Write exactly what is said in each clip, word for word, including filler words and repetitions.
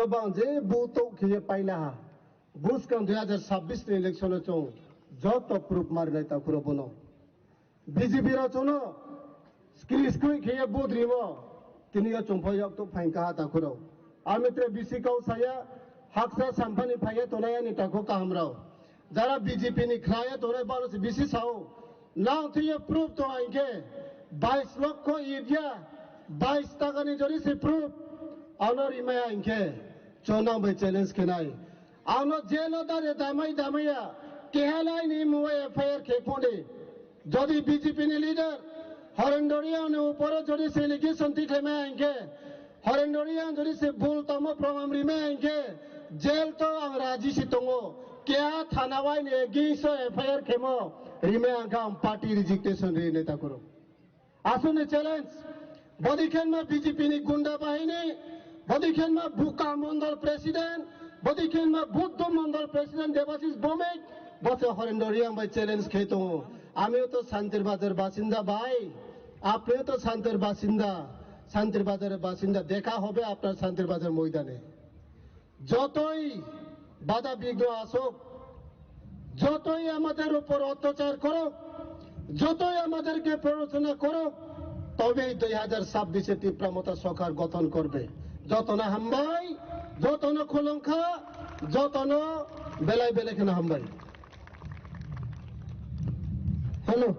Bang je buto khiye paila ha. Buskang dui hajar sabbish ni election o chwng joto proof marinai takhuro bono. B J P rok chwngno skri skri khiye vote rimo, tini o chwng phai yok to phain kaha takhuro. Amitre bisi kau saya, haksa samphani phaiye tonai ani takho kaham rao. Jara B J P ni khlaiye tonai balo se bisi sao. Nang thuye proof to angkhe bais lokho idya, bais taka ni jori se proof. Ano rimaya angkhe chonang bai challenge khenai. Ano jail o dare damai damaiya, kehalai ni muwa F I R khe phone. Jodi B J P ni leader Horendoriya ni uporo jodi se allegation tikhlai maya angkhe, Horendoriya jodi se bul tamo promam rimaya angkhe, jail to ang raji si tongo. Keha thana wai ni against o F I R khemo rimaya angkha ang party resignation ri neta kuro. Aswkni challenge, bodi khenma B J P ni gunda bahini, bodi khenma Buka Mondol President, bodi khenma Buddho Mondol President Debashis Bhowmik, bose Horendoriya bai challenge khe tongo. আমিও তো শান্তির বাজার বাসিন্দা ভাই, আপনিও তো শান্তির বাসিন্দা, শান্তির বাজারের বাসিন্দা। দেখা হবে আপনার শান্তির বাজার ময়দানে। যতই বাধা বিঘ্ন আসুক, যতই আমাদের উপর অত্যাচার করুক, যতই আমাদেরকে প্ররোচনা করুক, তবেই দুই হাজার ছাব্বিশে তিপ্রা মতা সরকার গঠন করবে। যত না হাম্বাই, যত না খলঙ্কা, যত না বেলাই বেলাই কেন হাম্বাই। Hello.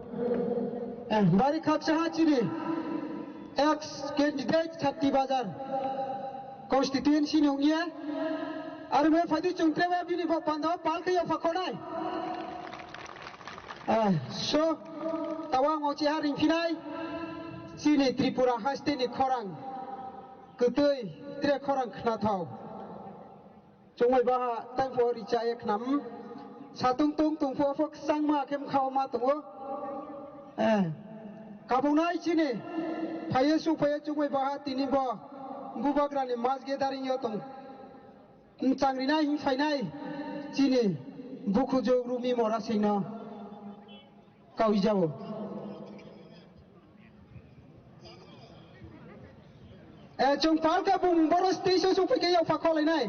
Eh, bari khaksa ha chini ex candidate Chatti Bazar constituency ni ungya. Aro me phadi chungtre ba bini bo panda pal kaya phakonai. Eh, so, tawang ochi ha ringphinai. Chini Tripura haste ni khorang. Kwtwi tre khorang khnathao. Chungbai baha tangpho richa ekhnam. Satung tung tungpho pho kwchangma khe mkhao ma tongo. Eh. Kabungnai chini. Phaiye su phaiye chungbai baha tini bo. Bubagrani mass gathering yo tong. Mchang rinai hing phainai. Chini. Bukhuju rumi mora singno. Kawi jabo. Eh, chwng palka bung boro stage o sukphi khe yokpha kholainai.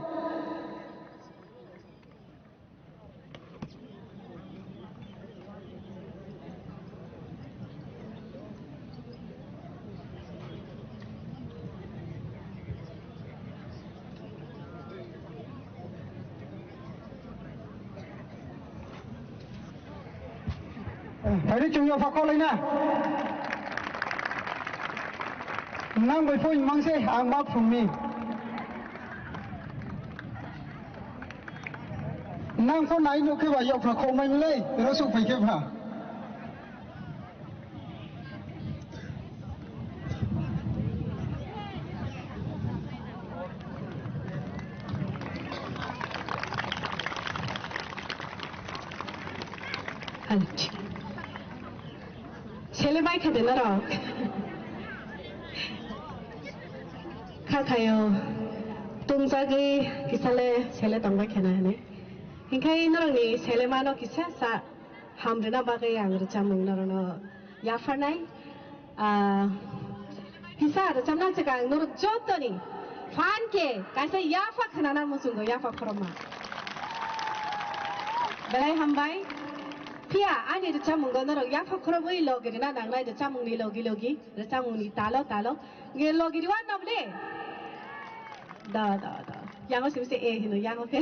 Phaidi chwng yokpha kholaina. Nang bai phone mangse ang ma phungni. Nang phone nai nuk khe ba yokpha khokmai nlai, rosuk phai khe ba. Sele bai kha de norok. Kha khayo. Tungchagwi kisale sele tongbai khana hwnwi. Hinkhe norokni sele mano kisa sa. Hamrwna bagwi ang rwchapmung norokno yapharnai. Ah, kisa rwchapna swkang norok jotoni phan khe kaisa yapha khwnana muchungo, yapha khorokma. Belai hambai. Phiya ani rwchapmungo norok yapha khorokwi logi rwna nangnai, rwchapmungni logi logi, rwchapmungni talo talo. Nge logi rwna nobole? Da, da, da. Yango simi se e hino, yango khe.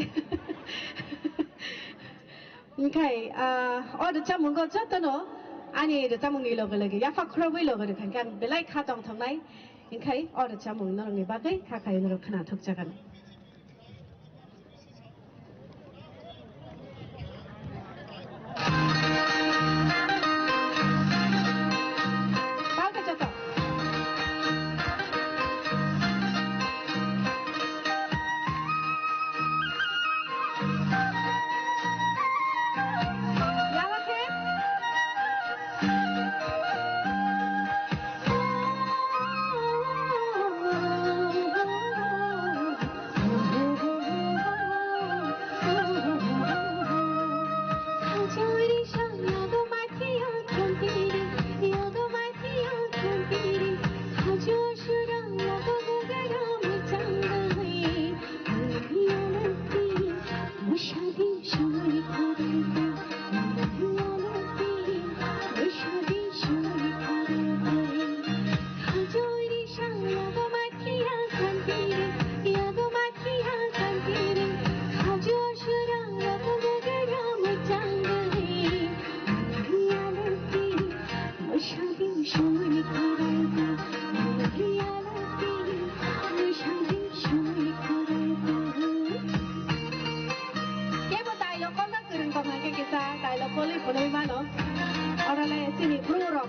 Hinkhe, ah, o rwchapmungo jotono ani rwchapmungni loge loge yapha khorobwi loge rwkha hinkhe ang belai kha tongthoknai. Hinkhe o rwchapmung norokni bagwi kha khai norok khwna thukjagan. Palka joto.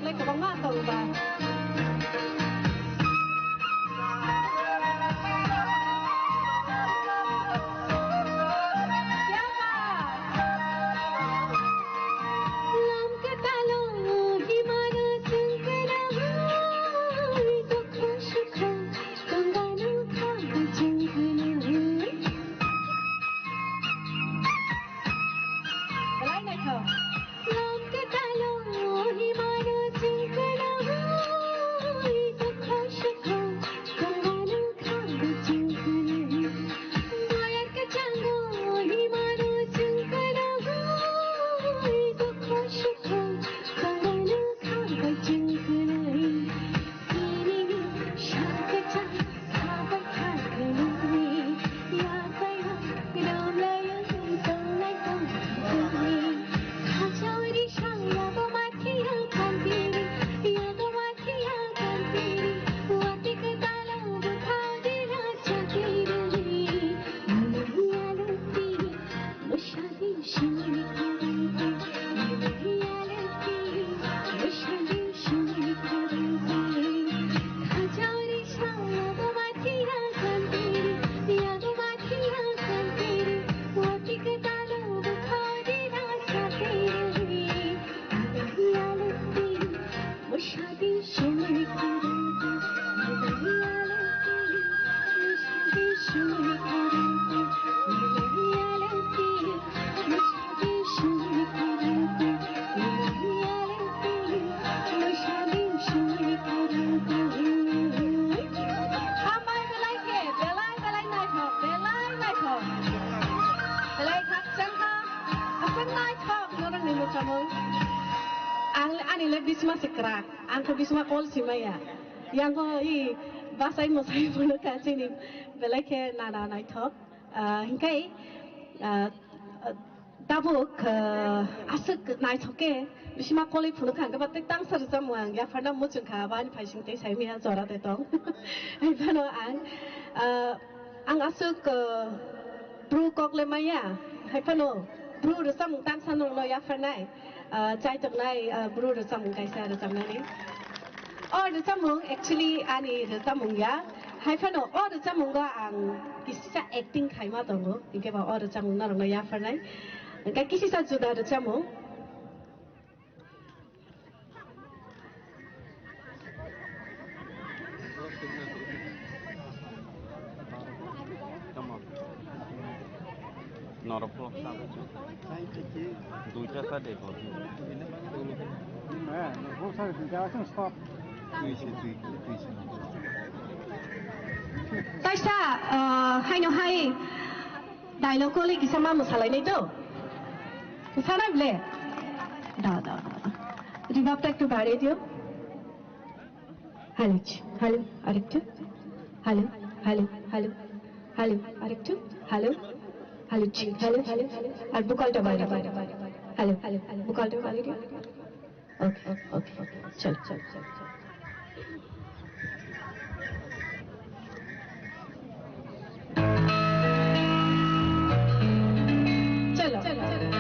Kwbangma tong ba. Belai naithok. Hambai belai khe, belai, belai naithok, belai naithok. Belai khakchangkha, aswk naithok norokni mwsamung. Ang le, ani le bisma se kwrak, ang khe bisma kol simaya. Yang kho i bachai mwsai phano kha chini belai khe nana naithok. Ah, hinkhe, ah, ah, tabuk, ah, aswk naithok khe, bisima kolwi phunuk kha, hwnkhe ba tei tangsa rwchapmung ang yapharna muchung kha, ba ani phaising tei saimaya jora de tong. Hai phano ang, ah, ang aswk, ah, bru kok le maya, hai phano bru rwchapmung tangsa nungno yapharnai. Ah, chaitok nai, ah, bru rwchapmung kaisa rwchapnani. O rwchapmung actually ani rwchapmung ya. Hai phano o rwchapmungo ang kisa acting khaima tongo. Hinkhe ba o rwchapmung norokno yapharnai. Hwnkhe kisisa juda rwchapmung. Norok vlog sa. Duita sa de ko. Stop. Tui se, tui, tui se. Taisa, uh, haino hai. Dialogue koli kisa ma mwsalainai to? Mwsanai ble? Da, da, da, da. Reverb ta ekটু বাড়িয়ে দিও. Hello, hello, আরেকটু. Hello, hello, hello, hello, আরেকটু. Hello, hello, hello, hello. আর ভোকালটা বাড়িয়ে দিও. Hello, hello, ভোকালটা বাড়িয়ে দিও. Okay, okay, okay. Chalo, chalo, chalo, chalo. Chalo, chalo, chalo.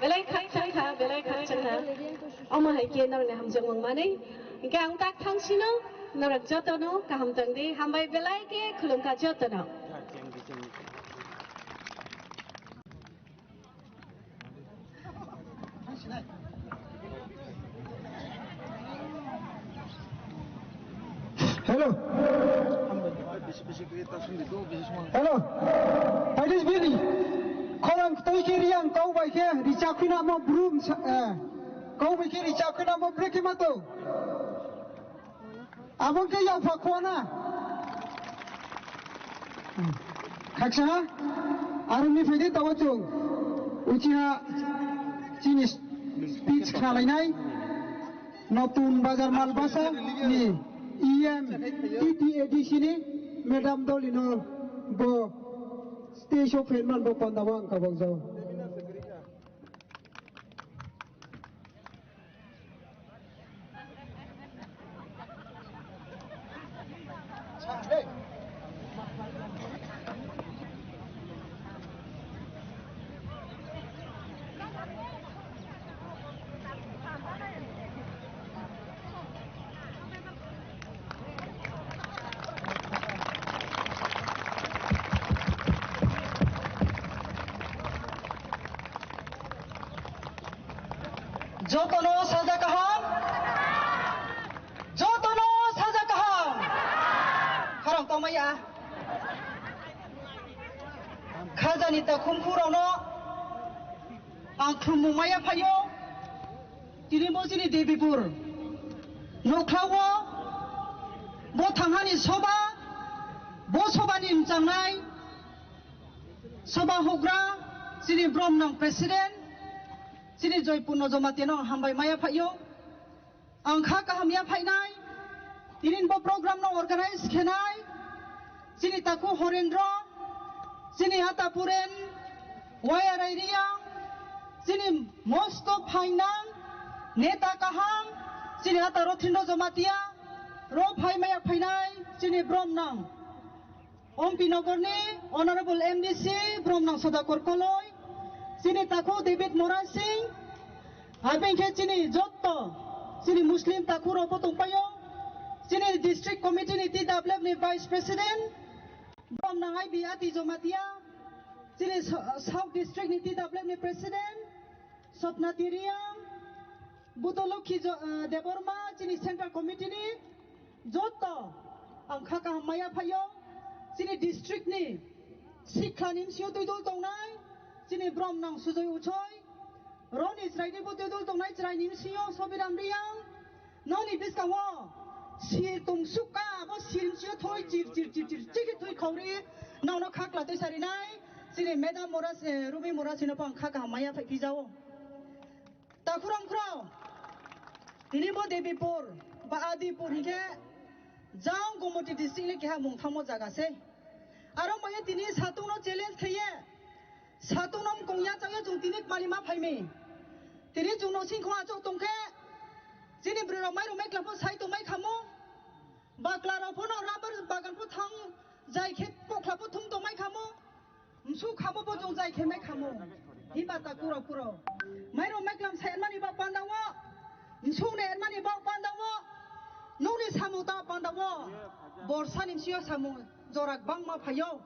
Belai khakchangkha, belai khakchangkha. Omo hai khe norokni hamjakmung manwi. Hingkhe ang tak thangsino norok jotono kaham tongdi. Hambai belai khe khulumkha jotono. Hello. Hello. Paidis bini. Khorang toi khe riang kau bai khe richa khina mo brum sa-, eh, kau bai khe richa khina mo brekhe mato. Abong khe yapha khwana. Khaksa, aroni phaidi tawa chwng. Uchiha chini speech khalainai. Notun Bazar Malbasa ni E M T T A D C ni Madam Dolino bo stage o phaimani bo panda o ang kabok jao. Jotono saja kaham. Jotono saja kaham. Khorang tongmaya. Khajani ta khumkhurokno ang khulumung maya phaio. Tini bo chini Debipur nukhlao bo thanghani soba, bo sobani mchangnai soba hugra chini bromnang president chini Joypurno Jamatia no hambai maya phaio. Ang kha kaham ya phainai, tini bo program no organize khenai, chini taku Horendro, chini ata Puren, Wayar Riang, chini mosto phainang, neta kaham, chini ata Rothindro Jamatia, ro phai maya phainai, chini bromnang. Ompi Nogorni Honorable M D C Bromnang Sodakor Koloi, chini takhuk David Moran Singh, abeng khe chini jotto chini Muslim takhukrokbo tongpaio, chini District Committee ni T W F ni Vice President Bromnang I B Ati Jomatia, chini Sa-, South District ni T W F ni President Sopna Tiriang, Buto Lokhi Jo-, eh, Debbarma, chini Central Committee ni, joto ang kha kaham maya phaio, chini district ni sikla ni M C O twi dol tongnai, chini bromnang Sujoy Uchoi, roni chwrai ni bo twi dol tongnai chwrai ni M C O Sobiram Riang, noni bwskango sir tong sukha, bo sir M C O thoi chir chir chir chir chikhi thoi khauri, nono khakla twi sarinai, chini Madam Mora, eh, Ruby Mora sino bo ang kha kaham maya phai phijao. Takhuram khurao, tini bo Debipur ba Adipur hinkhe jang Gomoti district ni keha mung thangmo jaga se. Aro maya tini satung no challenge khaiye, satung no mkong ya changye chung tini kmani ma phaimi. Tini chung no singkho achok tongkhe, chini bwrwi rok mai rok mai khlamo sai tong mai khamo. Bakla rok phono rubber bagan pho thang jai khe kokla pho thum tong mai khamo. Msuk khamo bo jong jai khe mai khamo. Hiba ta kuro kuro. Mairok maiklam sa ermani bak panda wo. Msuk ne ermani bak panda wo. Nukni samung ta panda wo. Borsa ni msio samung jora bangma phaio.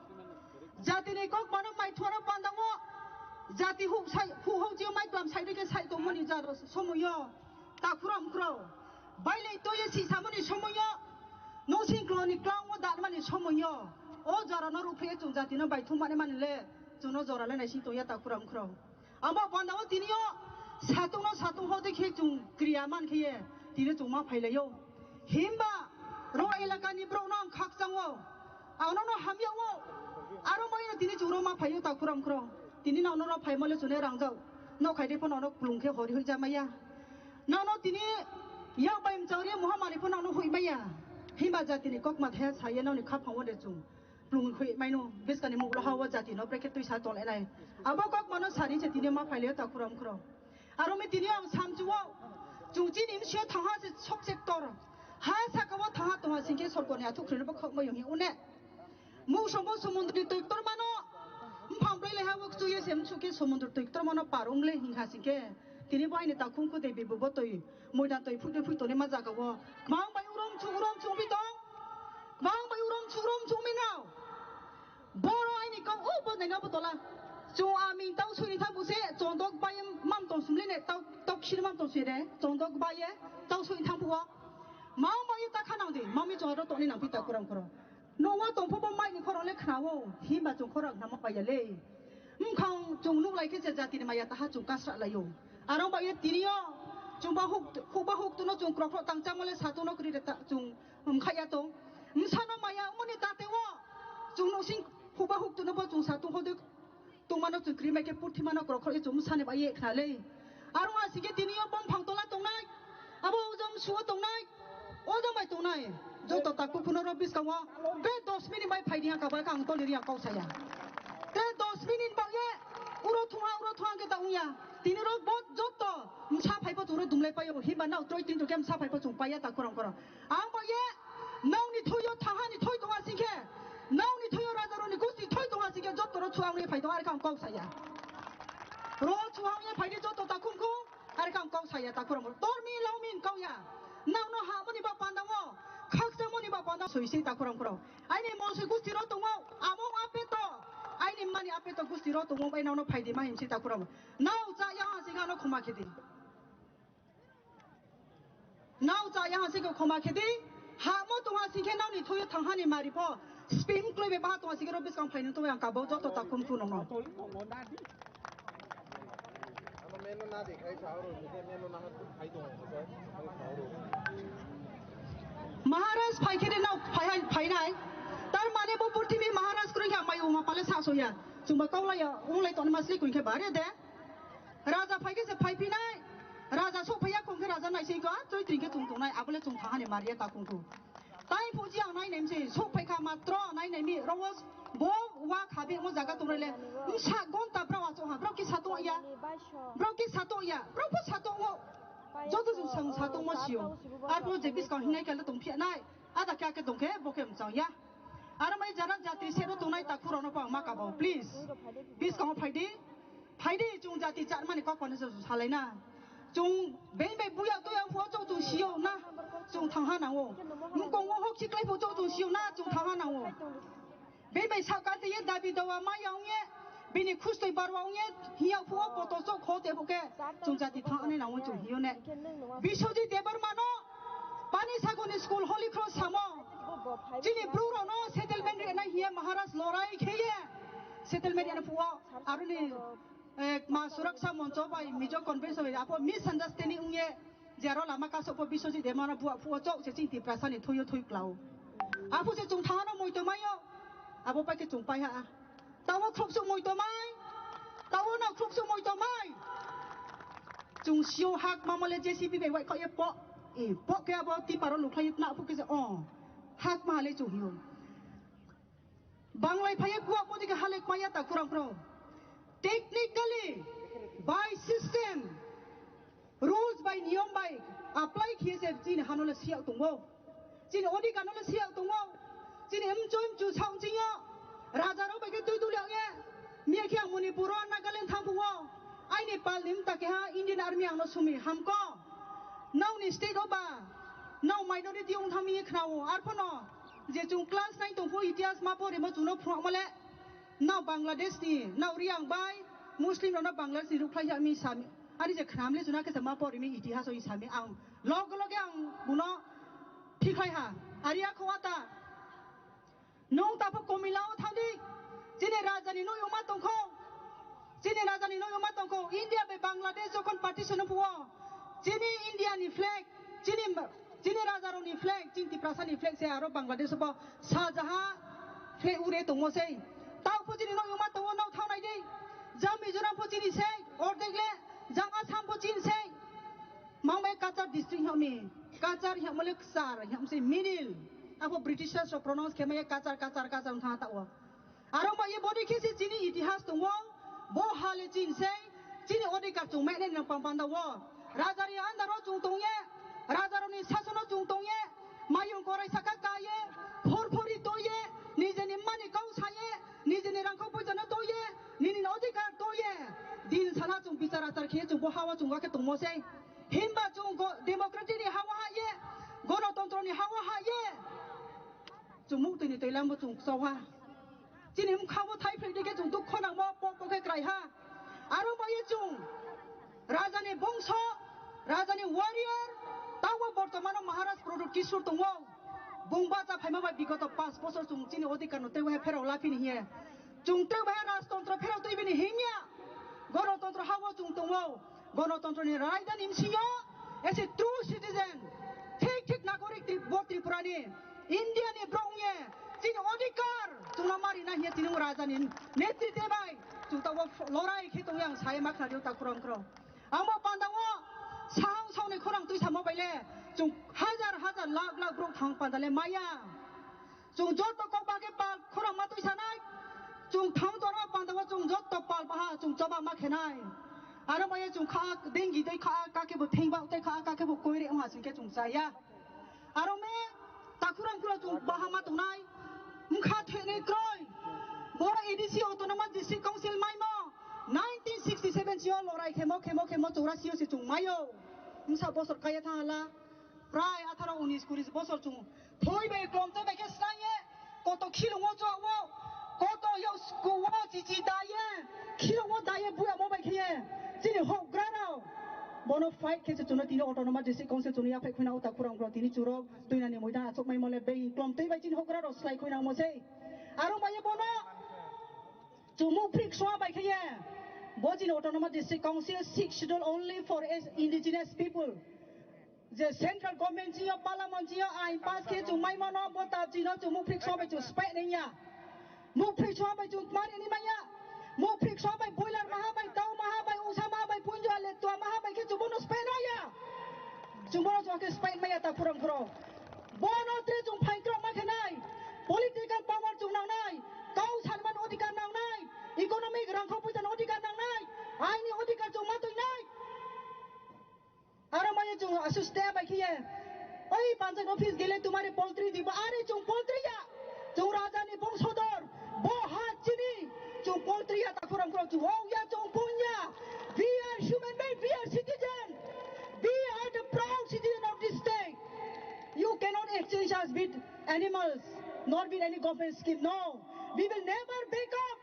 Jati ni kok mano mai thuara panda wo. Jati hu sai hu hau jio maiklam sai dike sai tongmani jar somoyo. Takhuram khro. Bailai toye si samani somoyo. Nosing kloni klango darmani somoyo. O jora no ruphe chung jati no baithum mani mani le. Chuno jora le naising toya takhuram khro. Amo panda o tini o satung no satung ho dekhe chung kriya man kheye. Tini chung ma phailayo. Himba ro elaka ni bro no ang khakchang o. Ang no no hamya o. Aro mai no tini chung ro ma phayo takhuram khro. Tini no no ro phai mole chune rangjao. No khai de pho no no klung khe hori hoi jamaya. Nono tini yak bai mchang ri muha mani pho nono hui maya. Himba jati ni kok ma the saya noni khapang wo de chung. Plung hui maino biskani mukla ha wo jati no brekhe twi sa tole nai. Abo kok mano sari se tini ma phaile takhuram khro. Aro mi tini ang samchu wo. Chung chini msio thangha se sok sector. Ha saka wo thangha tongha singke sorkoni athuk khri bo khok mayo hi une. Muk sobo sumundri twi tor mano. Mphang Tei leha bo kchu ye sem sukhe somudro twi ktorma no par wngle hingha singkhe. Tini bo aini takhum kudui bibu bo twi moidan twi phuitwi phuitoni ma jaga o. Bang bai urom chu urom chu ungbi tong. Bang bai urom chu urom chu ungbi nao. Boro aini kok o bo nengga bo tola. Chu aming tau sui ni thabu se chondok bai mam tong sumle ne tau tok sir mam tong sui re chondok bai ye tau sui ni thabu o. Mam bai ta khanang di mami chondok toni nang pita kurang kuro. Nungwa tongphobo mai ni khorang le khnawo, himba chwng khorang khna ma paiya le. Mkhang chwng nuk lai khe je jati ni maya taha chwng kasra laio. Aro ba ye tini o chwng ba huk, huk ba huk tuno chwng krok krok tang chamo le satung no kri re ta chwng mkhaya tong. Msano maya moni tate o chwng nuk sing huk ba huk tuno bo chwng satung hoduk. Tongmano chwng kri mai khe purthimano krok khorok chwng msani bai ye khna le. Aro asike tini o bom phang tola tongnai, abo ujom suo tongnai, ojom bai tongnai. Joto taku phunoro biskango be dos minute bai phaidi ha kaba kang toli riya kau saya. Te dos minute ba ye uro thunga uro thunga ke ta ungya. Tini ro bot joto msa phaipo chwng ro dumlai paio himba nao troi tin to ke msa phaipo chwng paiya ta khorang khorang. Ang bo ye, nokni thoyo thahani thoi tonga singkhe, nokni thoyo rajarokni gusti thoi tonga singkhe, joto ro chuang ye phai tonga, are kha ang kok saya. Ro chuang ye phai di joto takhum khu, are kha ang kok saya takhurang. Tormi laomin kok ya. Nokno hamoni ba pandango, khaksa moni ba pandang soi sei takhurang khurang. Aini monsoi gusti ro tongo, among apeto, aini mani apeto gusti ro tongo, bai nokno phai di ma himsi takhurang. Nao cha ya ha singkhe ano khoma khedi. Nao cha yang sing khoma khedi, ha mo tong ha sing khe nao ni thoyo thang hani mari pho, spin kloi be ba tong ha sing khe ro bwskang phai nung tong yang kabo joto takhum khu nong no. Maharaj phai khe nao phai hai phai nai, tar mane bo purthimi Maharaj kroi kha mai uma pale sa soya, chungba kaulaya unglai tong ma sli kroi khe bare de. Raja phai khe se phai phinai. Raja sok phaiya kong khe raja nai se ko, ah, choi tring khe chung tongnai, abole chung thang hani maria ta kung thu. Tai phuji ang nai nem se, sok phai kha matro nai nem mi, ro wo bo wa kha bi mo jaga tong le. Msa gon ta bra wa cho ha, bra ki sa to ya. Bra ki sa to ya, bra phu sa to wo. Joto jung sang sa to mo sio. Ar bo je bis ka hinai kala tong phia nai. Ada kya ke dong khe, bo khe mchang ya. Aro mai jara jatri sero tongnai takhurokno pang ma kabao, please. Biskango phaidi, phaidi chwng jati chatmani kok pano se salai na. Chwng beng bai buya toya phuo chok chwng sio na, chwng thangha nango. Mukong wo hok chiklai phuo chok chwng sio na, chwng thangha nango. Beng bai sakante ye dabi dawa ma yaung ye, bini khustoi barwa ung ye, hiya phuo poto chok khote phuke, chwng jati thangani nango chwng hiyo ne. Biswajit Debbarma no, Pani Sagoni school Holy Cross samo, Chini bru rok no settlement ri na hiye Maharaj lorai kheye settlement ri na phuo aroni, eh, ma suraksa moncho bai Mizo convention bai apo misunderstanding ungye jero lama kaso po Biswajit Debbarma buak phuo chok se ching Tiprasa ni thoyo thoi klao. Apo se chung thano moi to mayo abo pai ke chung pai ha. Tawo khruksuk moi tomai. Tawo no khruksuk moi tomai. Chung sio hak mamale J C B bai wai khoi po. E po ke abo tiparo lukhlai na phu ke o. Hak ma le chung hiyo. Banglai phai kuwa po dike hale kwaya ta kurang pro. Technically by system rules bai niyom bai apply khiye se chini hano le siyak tongo. Chini odhikar no le siyak tongo. Chini mchu mchu saung chingyo. Raja rok bai khe twi duli ang ye. Miya khe ang Manipur o Nagaland thang phungo. Aini pal ni mta keha Indian Army ang no sumi hamko. Nao ni state o ba. Nao minority ong thang mi khnao. Arphono je chung class nine tong phu itihas ma pori mo chung no phunuk mole. Nao Bangladesh ni, nao Riang bai, Muslim rok no Bangladesh ni rukhlai ya mi sami. Ani je khnam le juna khe ma pori mi itihas o sami ang. Log loge ang buno thik hai ha. Ari a khowata. Nung tapo Komila o thangdi. Chini raja ni noi uma tongkho. Chini raja ni noi uma tongkho. India bai Bangladesh jokhon partition o phuo. Chini India ni flag. Chini Chini raja rok ni flag, chini Tiprasa ni flag se aro Bangladesh bo sajaha flag ure tongmo sei. Tao pho chini nok yuma tongo nok thang nai di. Jang Mizoram pho chini sei, ordek le, jang Assam pho chini sei. Mangbai Cachar district hiam mi, Cachar hiam le Cachar hiam sei middle. Abo British rok pronounce khe maya Cachar, Cachar, Cachar wng thang ta o. Aro ba ye boni khe se chini itihas tongo, bo hale chin sei, chini odhikar chwng mene nang pang panda wo. Raja ni andaro chwng tong ye, raja rok ni sasono chwng tong ye, mayung korai saka ka ye, phor phori to ye, nijeni mani kau sa ye, nijeni rangkho poisa no to ye, nini bichar achar khe chwng bo ha-o chwng khe tongmo se. Himba chwng go-, democracy ni ha-o ha ye, gonotontro ni ha-o ha ye. Chwng muktwi ni twi lambo chwng chauha. Chini bwkhango thai phlwi khe chwng dukho nangmo, pok pok khe krai ha. Aro bai chwng Raja ni bongso, Raja ni warrior, tamo bortomano Maharaj Pradyut Kishore tongo. Bung bacha phaima bai bigoto panch bosor chwng chini odhikar no teibo hai pherao laphini hiye. Chwng teibo hai rajtontro pherao twi bini himya. Gonotontro hao chwng tongo. Gonotontro ni raidani bsingyo as a true citizen, thik thik nagorik Tri-, bo Tripura ni, India ni borok wngye chini odhikar chwngno ma rina hiya tini raja ni netritwe bai chwng tabuk lorai khe tongwi ang sai ma khladio ta khorang khorang. Amo panda o sahang sauni khorang twi samo baile chwng hajar hajar lakh lakh borok thang panda le maya. Chwng joto kok bagwi pal khorang ma twi sanai. Chwng thang torma panda o chwng joto pal baha chwng choba ma khenai. Aro maya chwng kha dengi dei kha kake bo thengba tei kha kake bo koire wngha chwng khe chwng chaya. Aro me takhurang khura chwng baha ma tongnai. Mkha thene kroi. Boro A D C Autonomous District Council maimo nineteen sixty seven sio lorai khemo khemo khemo chorasi o se chwng maio. Msa bosor kaya thangala. Prai atharo unis kuri bosor chwng thoi bai klom tei bai khe srang ye, koto khilongo chwk o, koto yau sku o chichi da ye, khilongo da ye buya mo bai khe ye, chini hokgra rao. Bono fight khe se chwngno tini Autonomous District Council chwngno yaphai khwina uta khurang khurang tini chwrok twinani moidan achuk mai mole bei klom tei bai chini hokgra rao slai khwina mo sei. Aro bai ye bono chumuk phrik soa bai khe ye, bo chini Autonomous District Council six schedule only for indigenous people. Je central government chini yo, parliament chini yo ain pass khe chwng mai mano, bo ta chini yo chwng mukphrik song bai chwng spek nang ya. Mukphrik song bai chwng mari ni maya. Mukphrik song bai boiler maha bai, tau maha bai, usa maha bai, punjo ale tua maha bai khe chwng bono spek nang ya. Chwng bono chwng khe spek maya ta khorang khorang. Bono tre chwng phain krok ma khe nai. Political power chwng nang nai. Kau sanman odhikar nang nai. Economic rangkho puisa ni odhikar nang nai. Aini odhikar chwng ma twi nai. Aro maya chwng asus te bai khiye. Oi panchayat office gele tumare poultry dibo, are chwng poultry ya. Chwng raja ni bongsodor, bo ha chini. Chwng poultry ya, takhurang khurang chwng hok ya, chwng pun ya. We are human being, we are citizen. We are the proud citizen of this state. You cannot exchange us with animals, nor with any government scheme. No, we will never back up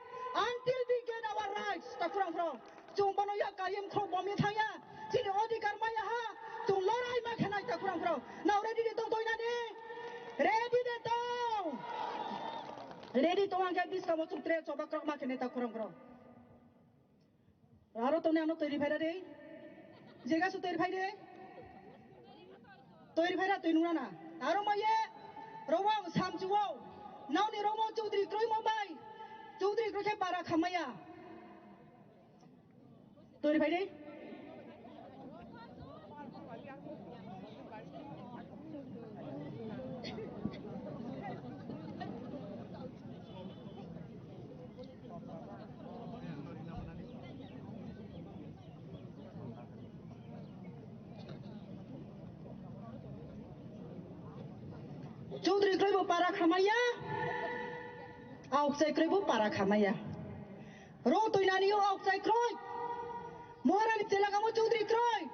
until we get our rights. Takhurang khurang. Chwng bono ya kayem khok bomya thangya. Chini odhikar maya ha. Chwng lorai ma khenai ta khurang khurang. Nao ready de tong toinani? Ready de tong. Ready tong angkhe biskamo chwng tre choba krok ma khenai ta khurang khurang. Aro tongni ano twi riphaira de. Jega su twi riphaide. Twi riphaira twi nungnana. Aro maye. Rowang samchuo. Naoni romo chudri kroi mo bai. Chudri kroi khe para khamaya. Tori phai de. Chudri kroi bo para khamaya, aokchai kroi bo para khamaya. Ro toinani o aokchai kroi. Moharani chelagamo chudri kroi.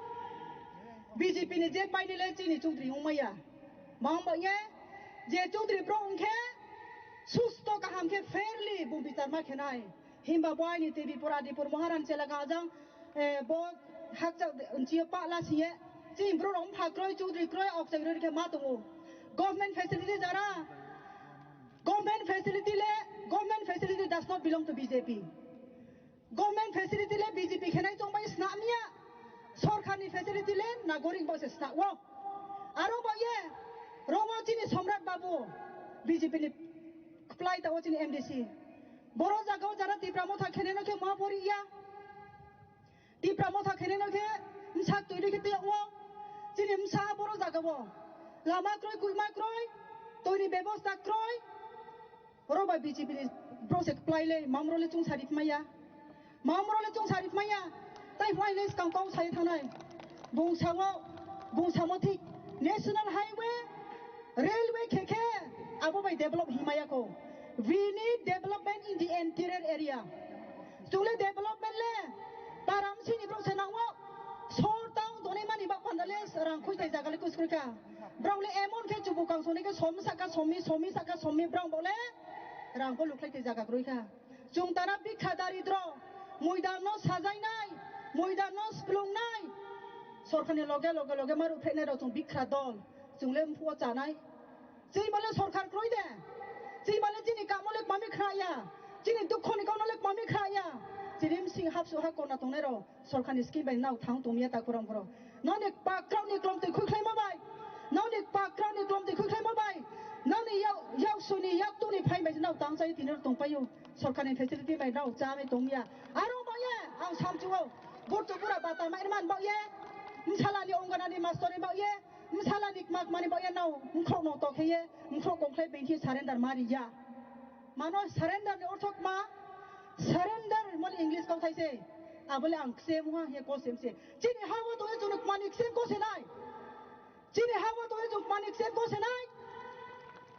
B J P ni je paini le chini chudri wngmaya. Mangbo ye je chudri bro wngkhe susto kaham khe fairly bo bichar ma khenai. Himba bo aini T V pura Dipur Moharani chelaga ajang, eh, bo hakcha nchiyo pala siye. Chini bro rok mpha kroi, chudri kroi, aokchai kroi khe ma tongo. Government facility jara. Government facility le, government facility does not belong to B J P. Government facility le B J P khenai chongbai snamya. Sorkarni facility le nagorik bo se snao. Aro bo ye, romo chini Somrat Babu, B J P ni kplai tao chini M D C. Boro jagao jara Tipra Motha kheneno khe ma pori ya. Tipra Motha kheneno khe msak twi rikhe tei o. Chini msa boro jagao. Lama kroi, kuima kroi, toini bebosta kroi. Oro bai B J P ni bro se kplai le, mamro le chwng sari phmaya. Mamro le chwng sari phmaya. Tai phmai le skang kong sai thanai. Bung sango, bung samo thik. National Highway, railway khe khe, abo bai develop himaya ko. We need development in the interior area. Chwng le development le, Para msini borok se nango. Sor town tonwi mani bak panda le rang khoi thai jaga le kus khoi kha. Borok le emon khe chubu kang soni khe somi saka somi, somi saka somi borok bo le rang bo lukhlai thai jaga kwrwi kha. Chwng tara bikha daridro, muidan no sajainai, muidan no splungnai. Sorkar ni loge loge loge maru phenai rok chwng bikha dol, chwng le mphuo chanai. Chini bale sorkar kroi de. Chini bale chini kamo le kmami khna ya. Chini dukho ni kamo le kmami khna ya. Chini msing hapsu ha kona tongnai rok sorkar ni scheme bai nao thang tong ya ta kuram kuro. Noni pakrao ni klom twi khui khlai ma bai. Noni pakrao ni klom twi khui khlai ma bai. Noni yau, yau suni yak tuni phai bai nao tang chai tini tong payo. Sorkar ni facility bai nao cha mai tong ya. Aro ba ye ang samchuo. Burtu bura bata mai man ba ye. Msala ni ongana ni master ni ba ye. Msala ni kma kma ni ba ye nao. Mkhok no to khe ye. Mkhok kong khlai bengthi surrender ma ri ya. Mano surrender ni orthok ma, surrender mole English kok thai se. Abole ang ksem ha he ko sem se. Chini hawa to e chunuk manik sem ko se nai. Chini hawa to e chunuk manik sem ko se nai.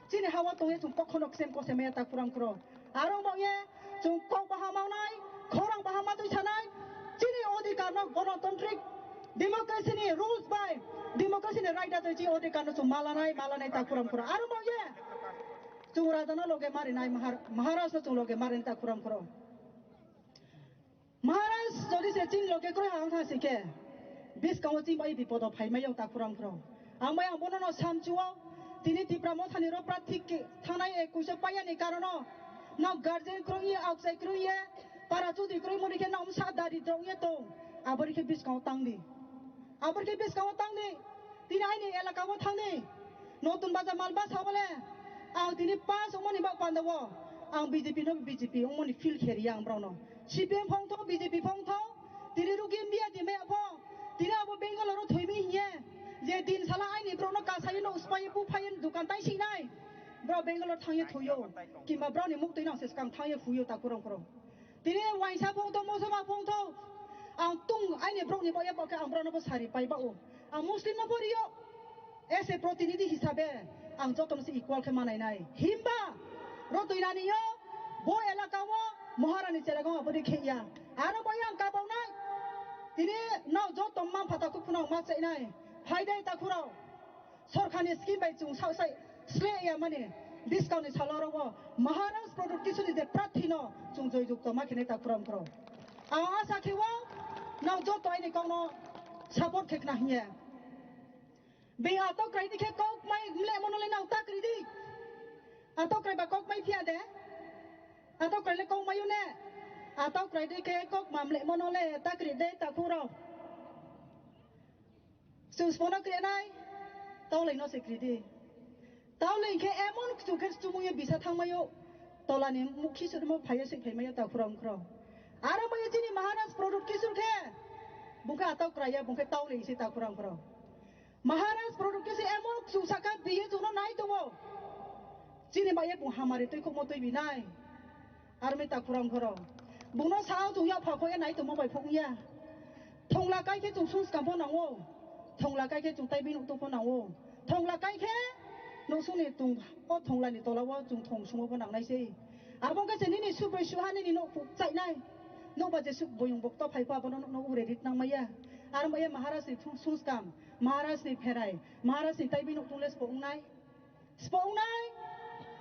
Chini hawa to e chunuk kokhono sem ko se me ta kuram kuro. Aro mo ye chung kok bahama nai, khorang bahama tui sanai. Chini odhikar no gonotantrik democracy ni rules bai, democracy ni right a tui chi odhikar no chung malanai, malanai ta kuram kuro. Aro mo ye. Chung raja no loge marinai, Mahar-, Maharaj no chung loge marinai ta kuram kuro. Maharaj jodi se chini loge kroi ang thang si khe, biskango chini bai bipodo phai mai yong ta kuram kuro. Ang bai ang bono no samchuo, tini Tipra Motha ni ro prathik khe thangnai e kuiso paiya ni karono, no guardian kroi ye, outside kroi ye, para chudi kroi mori khe no sa dari drong ye tong, abori khe biskango tang di. Abori khe biskango tang di. Tini aini elaka o thangni, Notun Bazar Malbasa bole, ang tini pass wngmani bak panda o, ang B J P no B J P wngmani feel khe riya ang borok no. C P M phong tho, B J P phong tho, tini rugi India di maya pho, tini abo Bangalore o thoi mi hiye, je din sala aini borok no kasai no uspai bu phai dukan tai si nai, borok Bangalore thang ye thoi o, kimba borok ni muk twi nang se skang thang ye phui o ta kurang kurang. Tini waisa phung tho, mosoma phung tho. Ang tung aini borok ni bak ya bak khe ang borok no bo sari pai ba o. Ang Muslim no bo rio. As a protinidhi hisabe ang joto no se equal khe manai nai. Himba ro twi nani yo bo elaka o Maharani cherago abo de khe ya. Aro bai ang kabau nai. Tini nao joto man phata kuk phunang ma chai nai. Phai dai ta khurao. Sorkar ni scheme bai chwng sa-, sai sle ya mani discount ni salo ro bo Maharaj product kisu ni je prathi no chwng joy jukto ma khine ta kuram kro. Ang asa khe o nang joto aini kok no support khe khna hinya. Be atok krai di khe kok mai mle mono le nang ta kri di. Atok krai ba kok mai phia de. Atok krai le kok mai ne. Atok krai di khe kok ma mle mono le ta kri de ta khuro. Chwng smono krenai, taulai no se kridi. Taulai khe emon kuchuk khe chumui ye bisa thangmaio, tolani mukhi sudmo phaiye sik phaimaio takhurang khurang. Aro maio chini Maharaj product kisur khe, bungkhe atau kraya, bungkhe taulai se takhurang khurang. Maharaj product khe se emon kuchuk saka biye chwngno nai tongo. Chini maiye bung hamari twi khokmo twi binai. Army ta khurang khoro. Bungno sao chung yak pha khoya nai tongma bai phung ya. Thongla kai khe chung sung skam pho nango. Thongla kai khe chung tai bini tung pho nango. Thongla kai khe nung sung ni tung o thongla ni tola o chung thong sumo pho nangnai sei. Abo khe se nini suk bai suha nini nok phuk chai nai. Nok ba je suk boyong bokto phai pha bono nok no ure rit nang maya. Army ya Maharaj ni thung sung skam, Maharaj ni pherai, Maharaj ni tai bini tung les bo wngnai. Spo wngnai?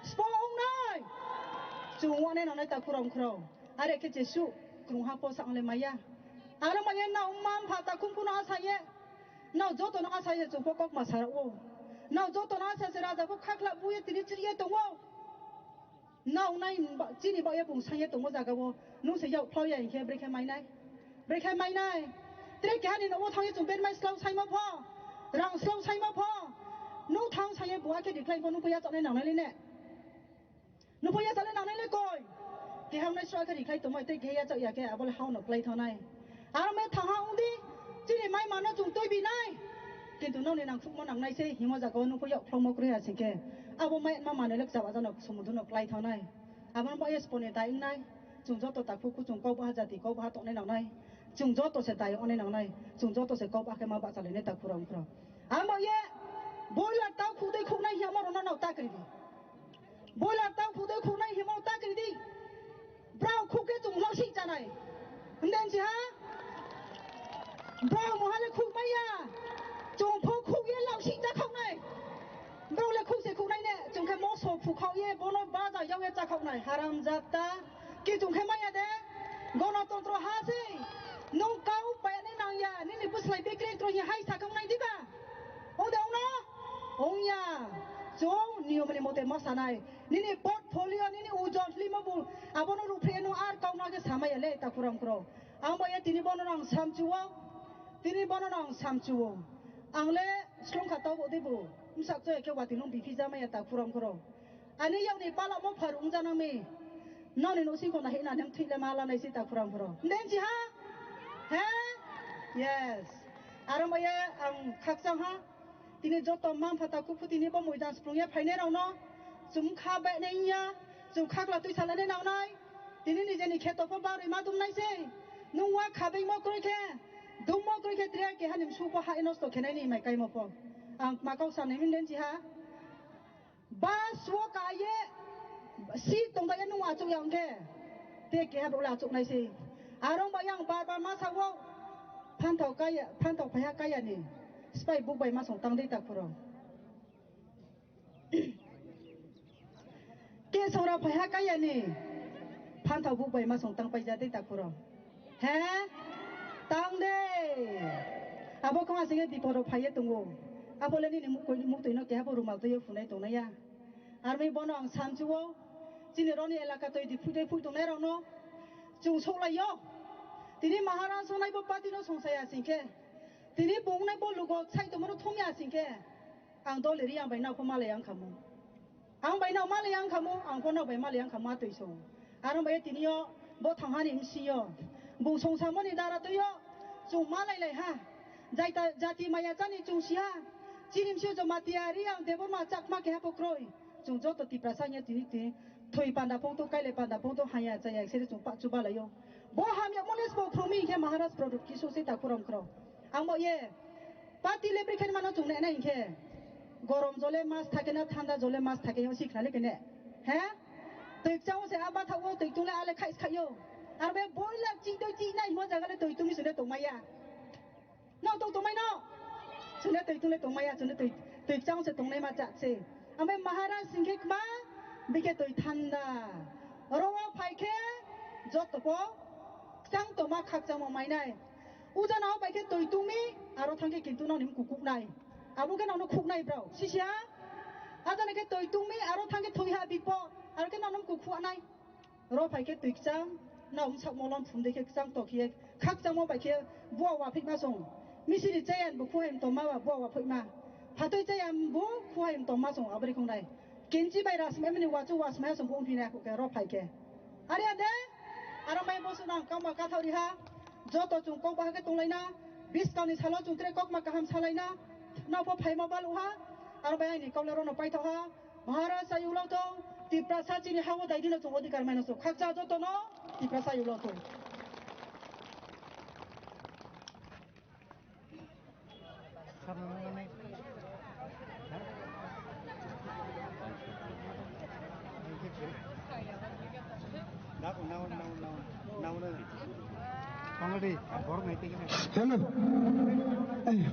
Spo wngnai? Chwng wane nangnai ta khurao khurao. Are khe jesu krungha posa angle maya. Aro maya nao man pha ta khum kuno asaye. Nao joto no asaye chwng pho kok ma sara o. Nao joto no asa se raja pho khakla buye tini chiriye tongo. Nao nai ba-, chini ba ya bung sanye tongo jaga o. Nung se yau phao ya hinkhe brekhe mainai. Brekhe mainai. Tre keha ni nogo thangye chung ben mai slow saima pho. Rang slow saima pho. Nung thang sanye buha khe decline pho nung pho ya chonai nangnai le ne. Nung pho ya chonai nangnai le koi. Keha nai swa khe decline tongmai tre keha ya chok ya khe abole hao no play thangnai. Aro mai thangha wngdi, chini mai mano chwng twi binai. Kintu nokni nangkhukmo nangnai se himo jaga o nukho yok phlongmo kwrwi asing khe. Abo mai ma manwi lek chaba jano sumudu no klai thangnai. Abono bo yes pone dai wngnai. Chwng joto takhuk kuchung kok baha jati kok baha tongnai nangnai. Chwng joto se dai ongnai nangnai. Chwng joto se kok baha khe ma bachalainai takhurok wngkhorok. Amo ye boiler tau khukdai khuknai hiya mo rono no takri di. Boiler tang khudai khunai himo takri di. Brao khuk khe chung losik chanai. Hwnden si ha? khoknai haram jata. Kichung khe maya de. Gonotontro ha se. Nung kau payani nangya. Nini bwslai bikri tro hi hai sakang nai diba. Ode ongno. Ongya. Chong niyomni mote ma sanai. Nini portfolio, nini ujon lima bu. Abono ruphre no ar kau na ke samaya le ta kuram kro. Ang ba ya tini bono nang samchuo. Tini bono nang samchuo. Ang le slung kha tau de bu. Msak choi ke wati nung bipi jamaya ta kuram kro. Ani yakni palamo pharung janami. Noni no singko na hina nem thile mala nai sita khurang khuro. Den ji ha? He? Yes. Aro maya ang khakchang ha. Tini joto mam phata kupu tini bo muidan sprung ya phainai rok no. Chum kha bai nai ya. Chum khakla tui sala nai nang nai. Tini ni jeni kheto pho barui ma dum nai se. Nung wa kha bai mo kroi khe. Dum mo kroi khe tre ke hanim su pho ha ino sto khenai ni mai kai mo pho. Ang ma kau sa nai min den ji ha. Bus o ka ye seat tong ba ye nung achuk ya hwnkhe. Te keha bo le achuk nai se. Arong ba yang bar bar ma sa o. Phanthok kaya, phanthok phaiha kaya ni. Sipai buk bai ma song tang dei ta khuro. Ke sora phaiha kaya ni. Phanthok buk bai ma song tang paija dei ta khuro. He? Tang de. Abo kama singe biporo phaiye tongo. Abo le nini mukoi, muktoi no keha bo rumal toyo phunai tongnai ya. Armi bono ang samchuo. Chini roni elaka toi di phuidai phui tongnai rok no. Chung soklai yo. Tini Maharaj songnai bo party no songsaya singkhe. Tini bongnai bo lugo sai tongmano thumya singkhe. Ang dol ri ang bai nokho malai ang khamu. Ang bai no malai ang khamu, ang pho no bai malai ang khamu atwi song. Aro bai tini yo bo thang hani msi yo. Bung song samoni dara twi yo. Chung malai lai ha. Jaita jati maya chani chung si ha. Chini msi yo Jamatia ri ang Debbarma Chakma keha pho kroi. Chung joto Tiprasa nya tini tini. Thoi panda phongto, kailai panda phongto, haya chaya seri chung pa chuba lai yo. Bo hamya mole sbo phromi khe Maharaj product kisu se ta kuram kro. Ang bo ye. Party le bri khen mano chung ne na hinkhe. Gorom jole mas thake na, thanda jole mas thake yo, sikna le kene. He? Twi chang se aba thago, twi tung le ale khais khayo. Ar be boi lak chi doi chi nai mo jaga le twi tung sune tong maya. No tong tong mai no. Sune twi tung le tong maya, sune twi, twi chang se tong nai ma cha se. Ambe Maharaj singkhe kma, bike twi thanda. Oro phai khe joto po chang toma khak chang mo mai nai. Uja nao bai khe twi tungmi, aro thang khe kintu nao nim kukuk nai. Abo khe nao no khuk nai bro. Sisia? Ajane khe twi tungmi, aro thang khe thwi ha bipo, aro khe nao nim kukuk nai. Ro phai khe twi kchang, nao sak molom phum de khe kchang tok khe khak chang mo bai khe bua wa phik ma song. Misiri chayan bu khu hai tom ma ba bua wa phik ma. Phatoi chayan bu khu hai tom ma song abri khong nai. Kenchi bai ras me mini wa chu was ma song bu ong phi na khu khe ro phai khe. Are ade, aro mai bo sunang kama kathau riha, joto chung kok bahai khe tonglaina, biskang ni salo chung tre kok ma kaham salaina, nao pho phaima balu ha, aro bai aini kok le rono paithok ha, Maharaj ayulo tong, Tiprasa chini hawo dai dino chung odhikar maino chung, khakcha joto no, Tiprasa ayulo tong. Hello.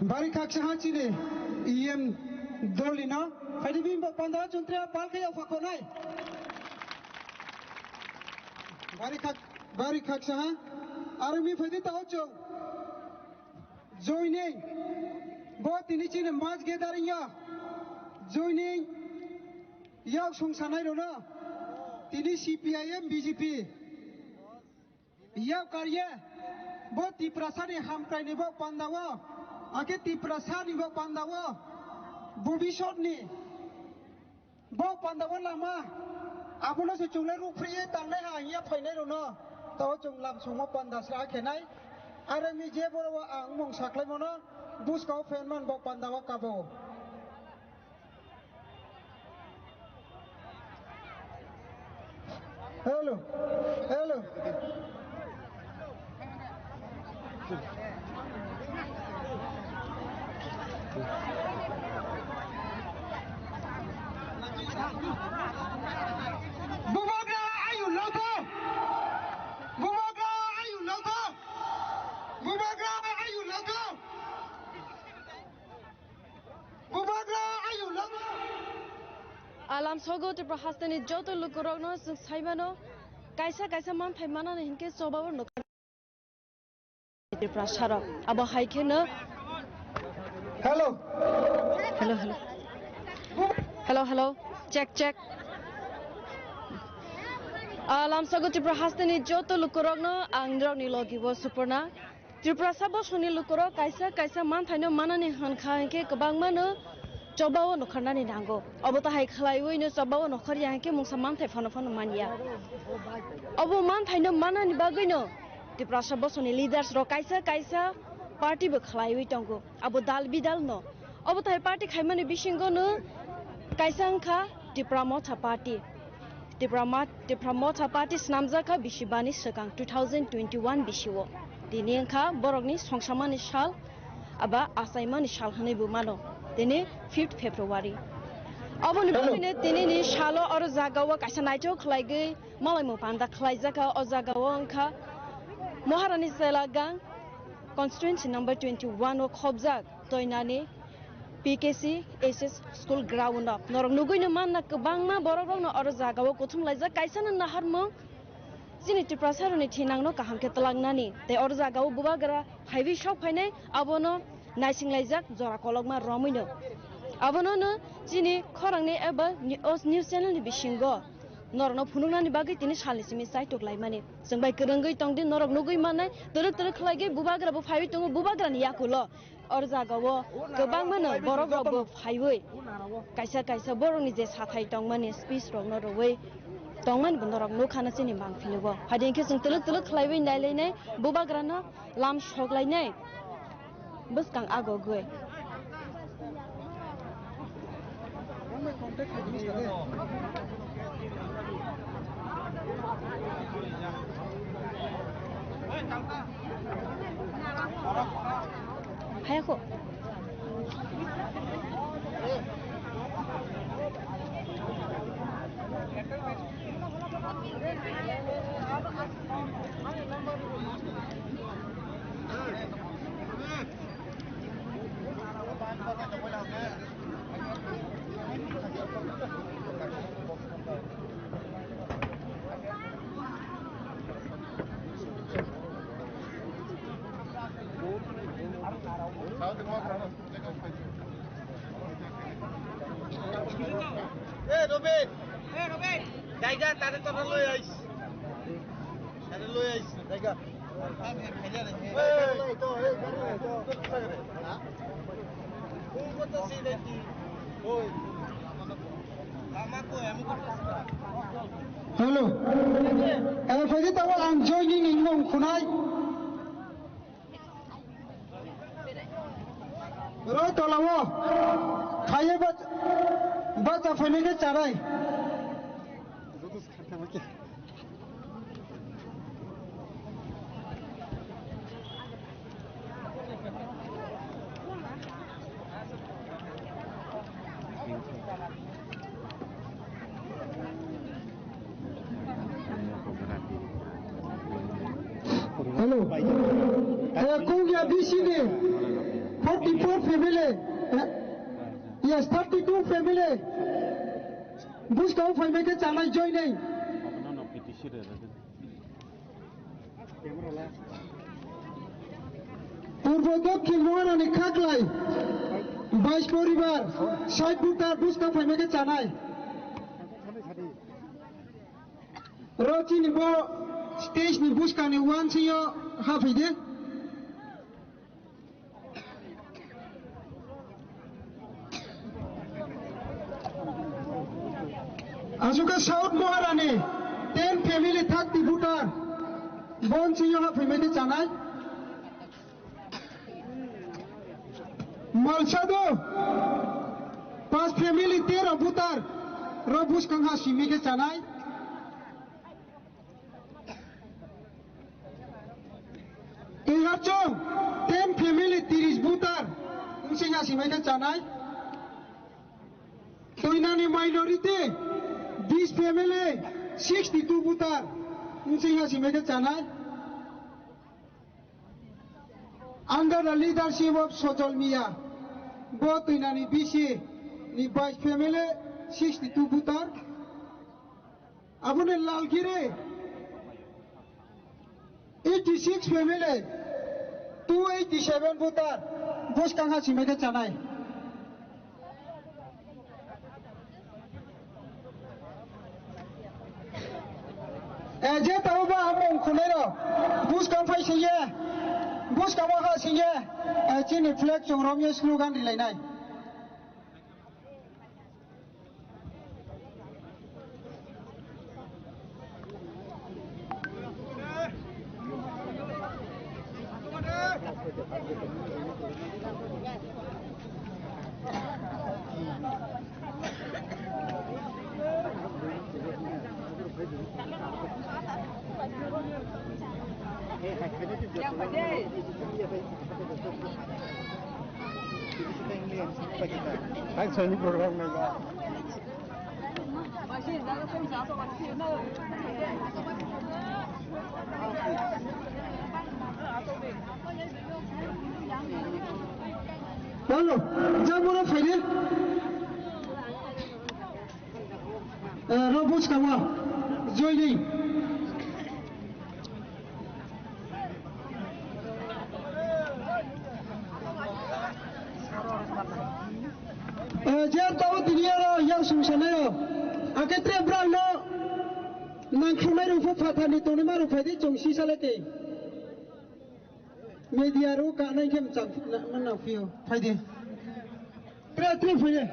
Bari khaksa ha chini E M doli no. Phaidi bini bo panda chuntre pal khe ya phakonai. Bari khak, bari khaksa ha. Aro mi phaidi tao chong. Joining. Bo tini chini mass gathering ya. Joining. Yak song sanai rw no. Tini C P I M B J P. Yak karye. Bo Tiprasa ni hamkrai ni bo panda o. Ake Tiprasa ni bo panda o. Bobisot ni. Bo panda o lama, abono se chwng le rukphri ye tangnai ha hiya phainai rw no. Tao chwng lam songmo panda sra khenai. Are mi je boro o ang mung saklai mono, buskao fan man bo panda o kabo. Hello, hello. Bubagra ayu lotho. Bubagra ayu lotho. Bubagra ayu lotho. Bubagra ayu lotho. Alam Sogo Tripura hasteni joto lukurokno chwng saimano, kaisa kaisa manthai manani hinkhe chobao nokha Tripura sarok. Abo hai kheno Hello. Hello, hello. Hello, hello. Check, check. Ah, lamsogo Tripura hasteni joto lukurokno ang nirokni logi bo Suporna. Tripura sa bosongni lukurok kaisa kaisa manthaino manani hwn kha hinkhe kwbangmano chobao nokharnani nango. Obo tahai khlaiwino chobao nokhar ya hinkhe mungsa manthai phano phano man ya. Obo manthaino manani bagwino Tiprasa bosongni leaders rok kaisa kaisa party bo khlaiwi tongo, abo dal bidal no. Obo tai party khaimani bisingo no kaisa wngkha Tipra Motha Party. Tipra Ma-, Tipra Motha Party snamjak kha bisi bani swkang two thousand twenty-one bisi o. Tini wngkha borokni songsamani sal aba achaimani sal hwnwi bo mano. Tini fifth February. Aboni bagwino tinini salo oro jagao kaisa naithok khlaigwi Malaimung panda khlaijak kha o jaga o wngkha Maharani Selagang constituency number twenty-one o khobjak Toinani P K C S S school ground o. Norok nugui no manna kwbangma borok rok no oro jaga o kuthum laijak, kaisa no naharmung chini Tiprasa rok ni thinang no kaham khe twlak nani tei oro jaga o bubagra phaiwi sok phainai abono naising laijak jora kolokma romwi no. Abono no chini khorang ni eba ni-, o news channel ni bisingo Norokno phunuknani bagwi tini salni simi chaitok laimani. Chwng bai kwrwngwi tongdi, norok nugui mannai, twrwk twrwk khlaigwi bubagra bo phaiwi tongo, bubagrani yakulo. Or jagao kwbangmano borok rok bo phaiwi kaisa kaisa borokni je sathai tongmani speech rokno rwui tongmani bo norok nukha na chini mangphilugo. Phadi hinkhe chwng twrwk twrwk khlaiwi nailainai, bubagrano lam soklainai. Bwskang agogwi. Hayakho. Eh, Robin! Eh, Robin! Jaiga, tare tare loi ais. Tare loi ais, jaiga. Hello. Eh, phaidi tabo ang joining ni nung khunai. Roi tolao. Khaiye bach-, bacha phainai khe charai. Hello. Eh, Kungya B C ni forty-four family. Eh, yes, thirty-two family. Buskang phaimai khe chanai joining. Purbo Dokhin Moharani Khaklai, bais poribar, sait voter buskang phaimai khe chanai. Ro chini bo stage ni buskang ni uansio haphaide. Aswk khe South Moharani ten family thirty voter bon singyo ha phaimai khe chanai. Malsado pas family tero voter ro buskang ha simi khe chanai. Twiharchong ten family tiris voter wngching ha simai khe chanai. Toinani minority bis family sixty-two voter wngching ha simai khe chanai. Under the leadership of Sojol Mia, bo Toinani B C ni vice family sixty two voter. Aboni Lalgiri eighty six family, two eighty seven voter, bwskang ha simi khe chanai. Eh, je tabo ba amung khunai rok, bwskang phai singye, bwskang ha singye, eh, chini flag chungromye slogan rilainai. Ang sani program nai ba. Hello, jabura phaidi. Eh, rw bwskango joining. Eh, je tabo tini oro yang sung sanayo. Akhe tre brang no nangkhrugnai rw phu phathar ni tongnai ma rw phaidi chwng sisa le tei. Media rw kanai khe mchang na, na, na, phio. Phaidi. Tre, tre, phai de.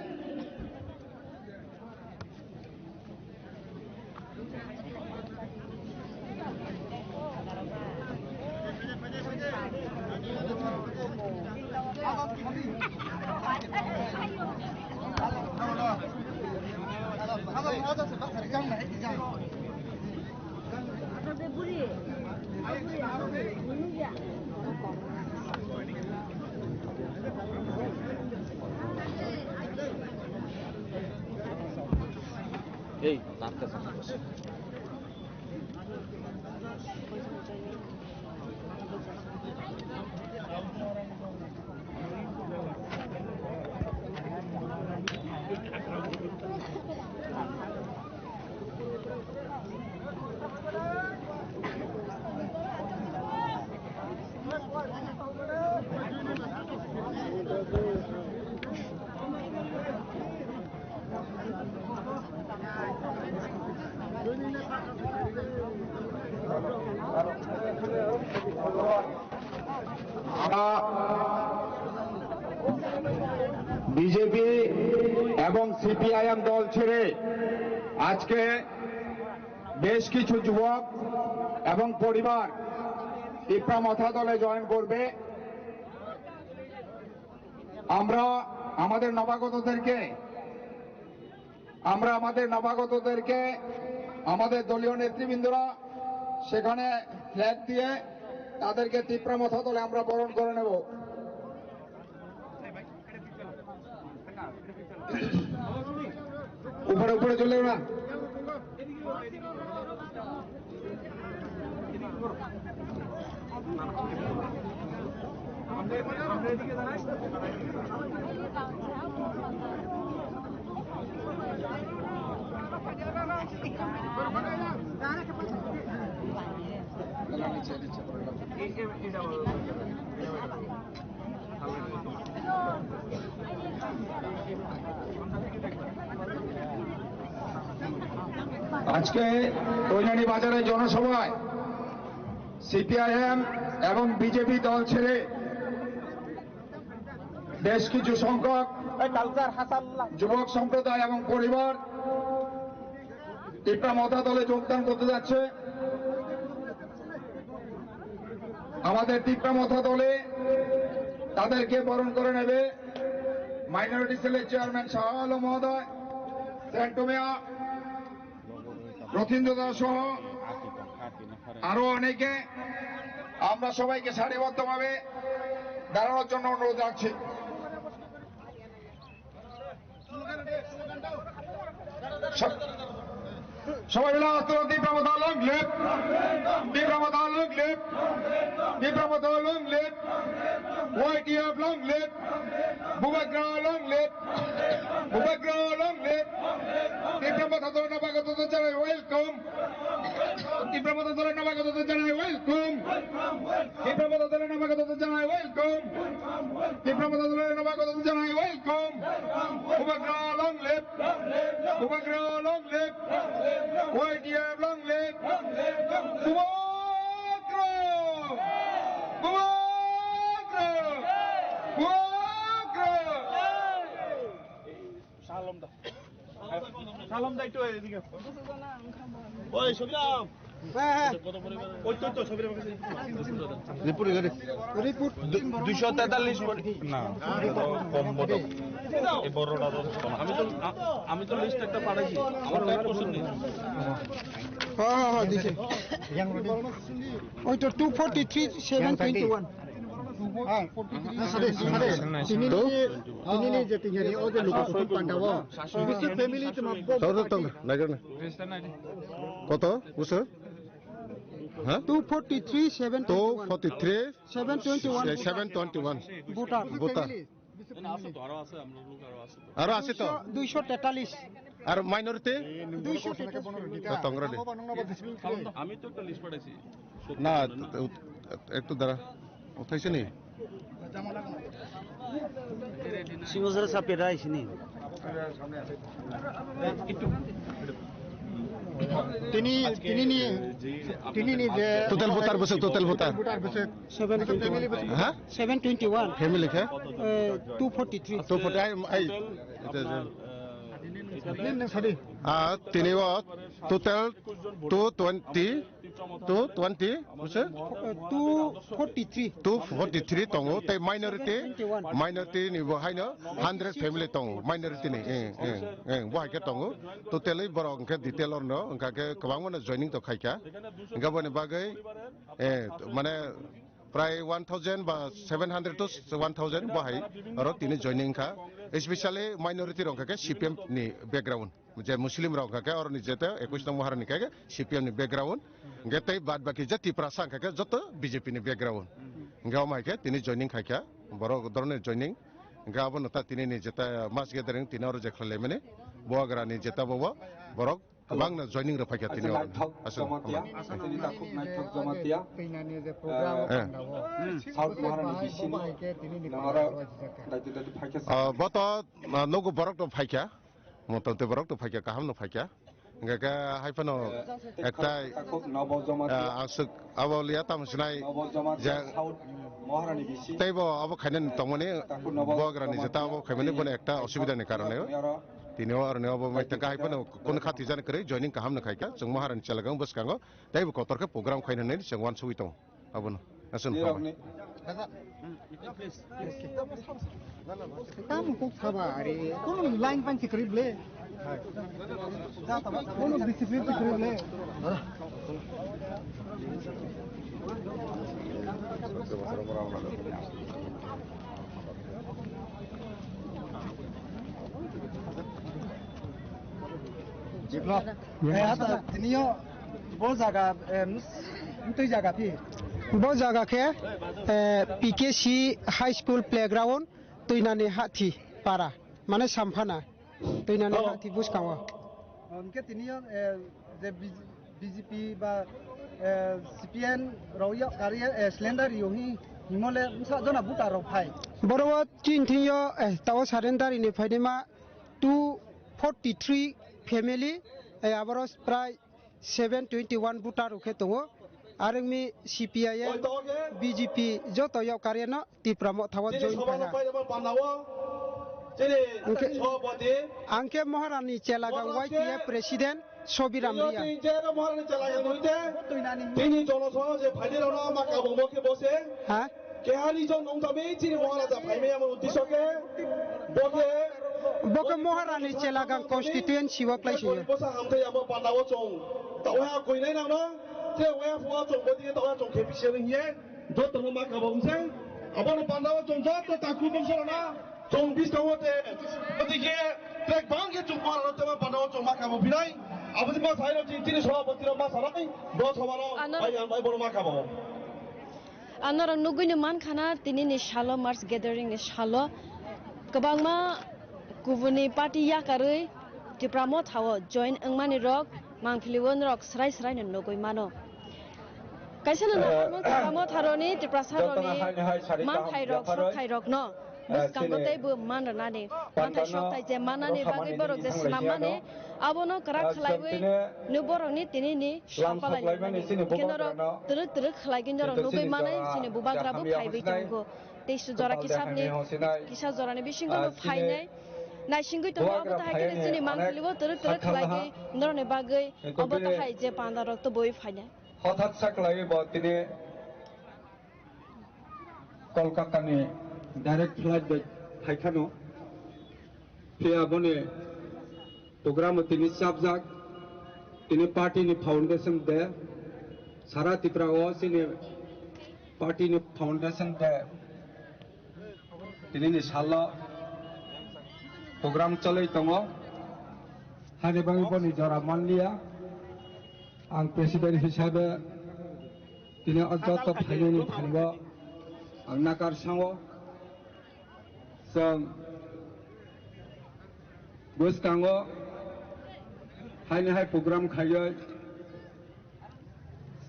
Ei, taar ka samajh. BJP এবং সিপিআইএম দল ছেড়ে আজকে বেশ কিছু যুবক এবং পরিবার তিপ্রা মথা দলে জয়েন করবে। আমরা আমাদের নবাগতদেরকে, আমরা আমাদের নবাগতদেরকে আমাদের দলীয় নেতৃবৃন্দরা সেখানে ফ্ল্যাগ দিয়ে তাদেরকে তিপ্রা মথা দলে আমরা বরণ করে নেব। উপরে উপরে চলে ওরা। আজকে কৈলানি বাজারে জনসভায় সিপিআইএম এবং বিজেপি দল ছেড়ে বেশ কিছু সংখ্যক যুবক সম্প্রদায় এবং পরিবার তিপ্রা মথা দলে যোগদান করতে যাচ্ছে। আমাদের তিপ্রা মথা দলে তাদেরকে বরণ করে নেবে মাইনরিটি সেলের চেয়ারম্যান শাহ আলম মহোদয়, সেন্টু মিয়া, রথীন্দ্র দাস সহ আরো অনেকে। আমরা সবাইকে সারিবদ্ধভাবে দাঁড়ানোর জন্য অনুরোধ রাখছি। Sawai bela astro Tipra Motha long live. Tipra Motha long live. Tipra Motha long live. Y T F long live. Bubagra long live. Bubagra long live. Tipra Motha dolo nabagoto janai welcome. Tipra Motha dolo nabagoto janai welcome. Tipra Motha dolo nabagoto janai welcome. Tipra Motha dolo nabagoto janai welcome. Bubagra long live. Bubagra long live. Y T F long live. Bubagra. Bubagra. Bubagra. Salom da. Salom da, একটু এদিকে। ওই, সবিরাম। হ্যাঁ, হ্যাঁ। ওই তো, তো, সবিরাম। রিপোর্ট এখানে। রিপোর্ট। দু-, দুইশো তেতাল্লিশ কোটি। না, কম বটে। এই বড়টা তো। আমি তো, আ-, আমি তো লিস্ট একটা পাঠাইছি। আমার তো এক বছর নেই। হ্যাঁ, হ্যাঁ, হ্যাঁ, দিছে। ওই তো two forty three seven twenty one. হ্যাঁ, ফর্টি থ্রি। হ্যাঁ, সাদে, সাদে। তিনিনি, তিনিনি যে তিনজননি, ও যে লোক কুটুম পান্ডাবো। বিশিষ্ট ফ্যামিলি তোমার বউ Sir, tong, nai gana. কত? বুঝছো? হ্যাঁ? Two forty three seven two forty three seven twenty one. Seven twenty one. Voter. Voter. না, আছে তো, আরো আছে, আমরা লোক আরো আছে তো। আরো আছে তো? দুইশো তেতাল্লিশ। আর মাইনরিটি? দুইশো তেতাল্লিশ। হ্যাঁ, tong radi. আমি তো একটা লিস্ট পাঠাইছি। না, একটু দাঁড়া। উঠাইছে নি? Singo sara sapera isini. Tini, tini ni, tini ni je Total voter bwswk, total voter. Voter bwswk. Seven twenty one. Ha? Seven twenty one. Family khe? Eh, two forty three. Two forty, ai, ai. Ita je. Nini nang sadi. Ah, tini o total two twenty. Two twenty, busi? Eh, two forty three. Two forty three tongo, tei minority, minority ni bo haino hundred family tongo, minority ni, eh, eh, eh, bo hai khe tongo. Totally borok hwnkhe detail orno, hwnkha khe kwbangma no joining to khaikha. Hwnkhe boni bagwi, eh, mane prai one thousand ba seven hundred to one thousand bo hai oro tini joining kha. Especially minority rok hwnkha khe C P M ni background. Je Muslim rok hwnkha khe oroni jete ekush nong Maharani khe C P M ni background, hwnkhe tei bad baki je Tiprasa hwnkha khe joto B J P ni background. Hwnkhe omo hai khe tini joining khaikha, borok dhoroner joining. Hwnkhe abono ta tini ni jeta mass gathering tini oro je khlai laimani, Bubagra ni jeta bobo borok kwbangno joining rok phaikha tini oro. Aswk. Naithok Jamatia, tini takhuk Naithok Jamatia. Twi nani je program Eh. Panda o. South Maharani bising. Nangara daiti daiti phaikha. Ah, boto, ah, nogo borok rok phaikha. Motamte borok to phaikha, kaham no phaikha. Hingke khe hai phano ekta, Takhuk Nobo Jamatia. Ah, aswk abo liya tamo sinai Nobo Jamatia je South Maharani bisi. Teibo abo khainani tongmani Takhuk Nobo Bubagrani Jamatia. Jeta abo khaimani bono ekta osubida ni karone. Tini o aroni abo mai tangka hai phano kun khati jani kwrwi joining kaham no khaikha. Chwng Maharani chelagang bwskango teibo kotor khe program khainani chwng uansugwi tongo. Abono. Aswk ni rokni. Tamo kok saba are, kono line pan sikri ble. Kono discipline sikri ble. Jiblo. Eh, ata, tiniyo, bo jaga, em, twi jaga phi. Bo jaga khe, eh, P K C High School playground, Twinani Hathi para, mane Samphana, Twinani Hathi bwskango. Hwnkhe tiniyo, eh, je B J P ba, eh, C P M rok yok kariya, eh, slender yo hi, himole bwsa jona buta rok phai. Boro o chin thing yo, eh, tao surrender ni phainima two forty three family, eh, aboro prai seven twenty one voter rok khe tongo. Arwngmi C P I M, B J P joto yok kariya no Tipra Motha o join khaina. Ang khe Maharani Chelagang Y T F president Sobiram Riya. Tini jono sono je phaidi rano ma kabung bo khe bose. Ha? Kehani jon nong tame chini Maharaja phaimaya mo uddesho khe bo khe bo khe Maharani Chelagang constituency o klai siyo. Bosa hamthai amo panda o chong. Ta oya koinai nang na. Te oya fua chong bo dige ta oya chong khe pisi ring ye. Joto no ma kabung se. Abo no panda o chong joto ta kubung solo na. Chong bis tong o te. Bo dige trek bang ye chong panda o te ma panda o chong ma kabung pinai. Abo se ma sai rok chini, chini sabhapati rok ma sanai, bo sabha rok Ano- bai ang bai bono ma kabo. Anorok nugui no mankha na, tini ni salo, March gathering ni salo, kwbangma kubuni party yakarwi Tipra Motha o join wngmani rok mangpili o norok srai srai no nugui mano. Kaisa no Eh, nokharno Tipra Motha roni, Tiprasa jotono roni hai ni hai sari kaham manthai rok, yapharwi, sokthai rok no eh, bwskango chini tei bo man rwnani, manthai sokthai je manani bagwi borok je swnam mani, abono kwrak ah, khwlaiwi no borokni tini ni lam sampalai saplaimani mani. Chini bubagrano, twrwk twrwk khwlaigwi norok nugwi mani chini bubagra bo phaiwi tongo. Tei su jora kisap ni kisa jora ni bisingo ah, bo phainai. Naisingwi tongo abo tahai khe chini mangpili o twrwk twrwk khwlaigwi norok ni bagwi abo tahai je panda rok to boi phainai. Hothat sa khwlaiwi bo tini Kolkata ni direct flight bai phaikhano. Phiya boni program o tini chapjak, tini party ni foundation day, sara Tripura o chini party ni foundation day, tini ni salo program choli tongo, hani bagwi boni jora manliya. Ang president hisabe tini o joto phainani thani o ang nakar sango. Chwng bwskango haini hai program khaiwi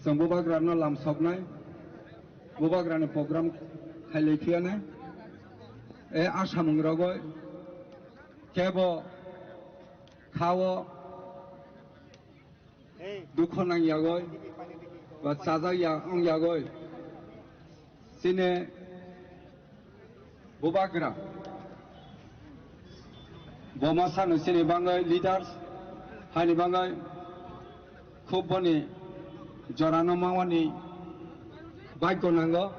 chwng bubagrano lamsoknai, bubagrani program khailai phiyanai. E asamung rogwi kebo khao dukho nang yagoi, ba chajak ya-, wng yagoi. Chini bubagra, bo ma sano chini bangwi leaders, hani bangwi khub boni jorano mawani baiko nango,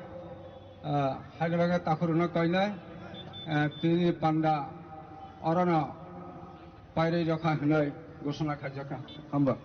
ah, hani bangwi takhurno koinai, ah, tini panda orono pairwi rokha hwnwi ghosona khaijakha. Hamba.